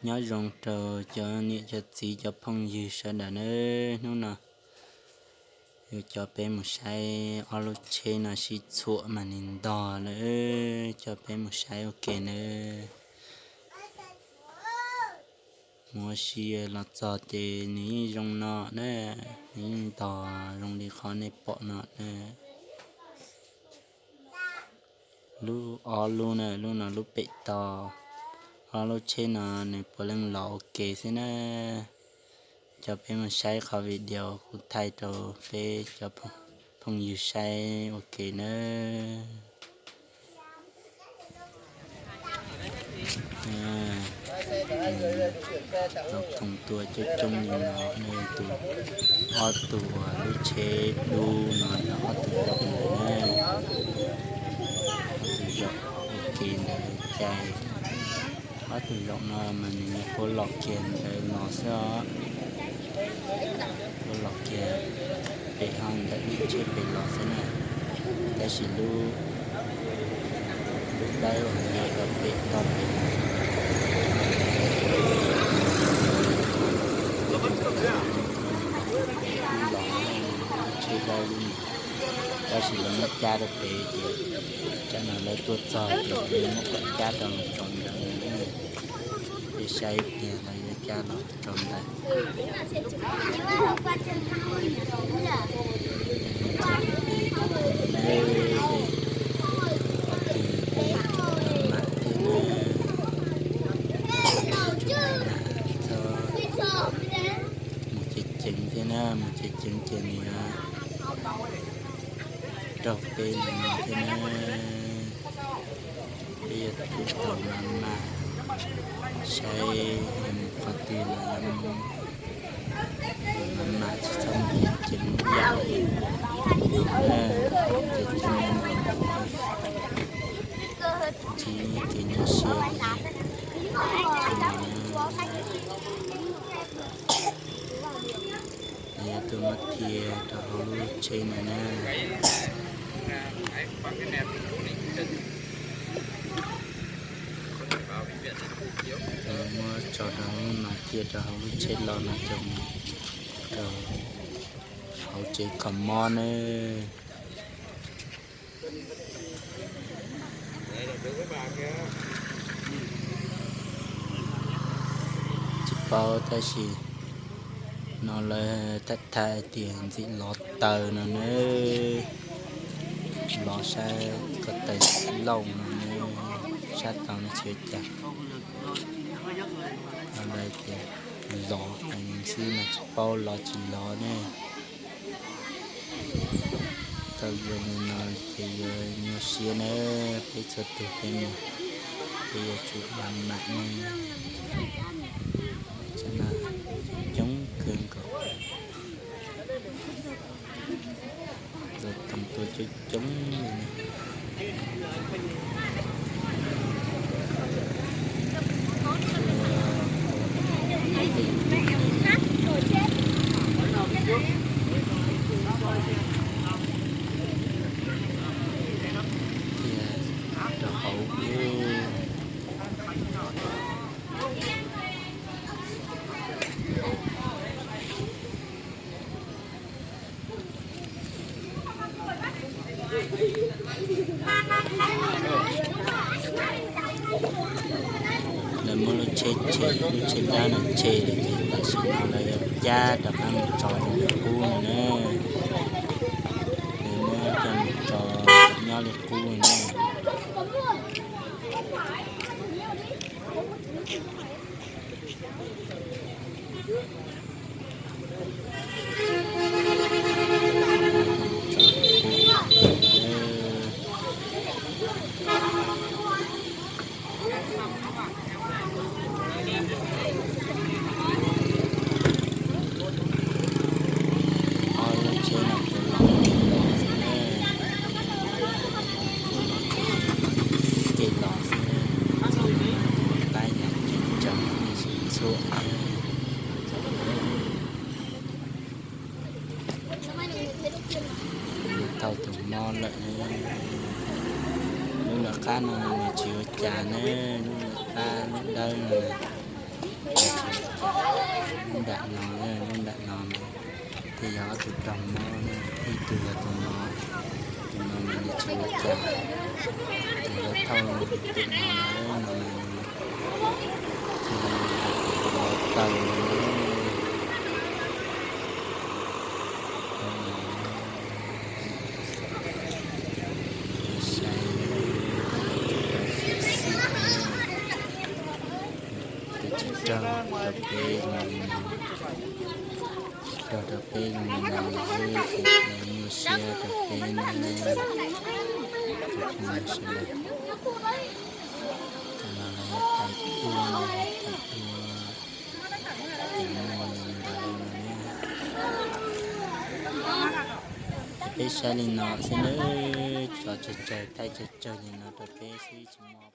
Nyob zoo rau cov niam cov txiv cov phooj ywg sawv daws nawb. Hnub no yuav coj peb mus saib ob lub tsheb no sib txhuam mas nws ntog lawm, coj peb mus saib ua ke nawb. Mus ua si los txog ces nws yeej zoo no na, nws yeej ntog zoo li qhov nej pom no na. Lub ob lub na, lub no lub pem toj, ob lub tsheb no nws puav leej los ua ke xwb na. Coj peb mus saib qhov video kuv thaij rau peb cov phooj ywg saib ua ke nawb. Tau koom tua coob coob li no, tus, ob tug uas lub tsheb dub no yog ob tug zaum ntawd na, ob tug zaum ua ke ntawd cais. Ob tug zaum no mas nws nyuam qhuav los kiag ntawd los xwb os, qhuav los kiag pem hauv ntawm lub tsheb pem los xwb na. Tab sis lub, lub dawb uas nyob rau pem toj pem, lub los, lub tsheb dawb lub no, tab sis lawv muab cab rau pem ces, cab no lawv tuaj txog ces lawv muab kom cab rau tsaus ntawd, peb saib tiag lawv yuav cab los tsaus ntawd. Mus ceev ceev thiab na, mus ceev ceev ces nws raug peb li no thiab na. Peb yuav tsum tau maj mam saib, mus qhov twg los maj mam, tsis txhob mus ceev ceev ib yam li no, ceev ceev li no, tsis muaj kev nyuaj siab li. Yuav tuaj muab thia rau hauv lub tsheb no na. Yuav muab tso rau hauv no, thia rau hauv lub tsheb los no coj mus rau hauv tsev kho mob nawb. Tsis paub tab sis no lawv tham tham hais tias ntxim lov taw no nawb, lov sab ko taw lauj no nawb, sab tau no tsis ua cas. Lawv tias lov xwb mas tsis paub lov tsis lov ne. Tau yuav li no ces yuav nyuaj siab na, peb txhua tus peb mus, peb yuav tsum maj mam ne. Coob kawg nkaus, tau koom tua coob coob li na. Thiab rau hauv. Lawv muab lub tsheb tshem, lub tsheb dab no tshem lawm ces tam sim no lawv yuav cab rov qab mus tso li qub no na. Lawv muab coj mus tso nyob li qub no na. Ob lub tsheb no puav leej los xwb na, ces los xwb na, txog no tab yam tseem tseem sib txhuam. Tau tus mob lawm. Lub lawv qab no nws tsis ua cas ne, lub lawv qab lub dawb no. Lub nram no, lub nram no thiaj yog ob tug raug mob, ib tug yog tus no, tus no mas nws tsis ua cas, tus lawv thauj tim no, no mas nws tsis ua cas. Saib, tus tsis raug rau peb zoo li no, tsis raug rau peb zoo li no, tus nyuaj siab rau peb na. Sawv daws, tam no lawv thaij ua, thaij ua, thaij ua li ntawd no ne. Peb saib li no xwb nawb, tso tsawg tsawg, thaij tsawg tsawg li no rau peb xwb tsis muaj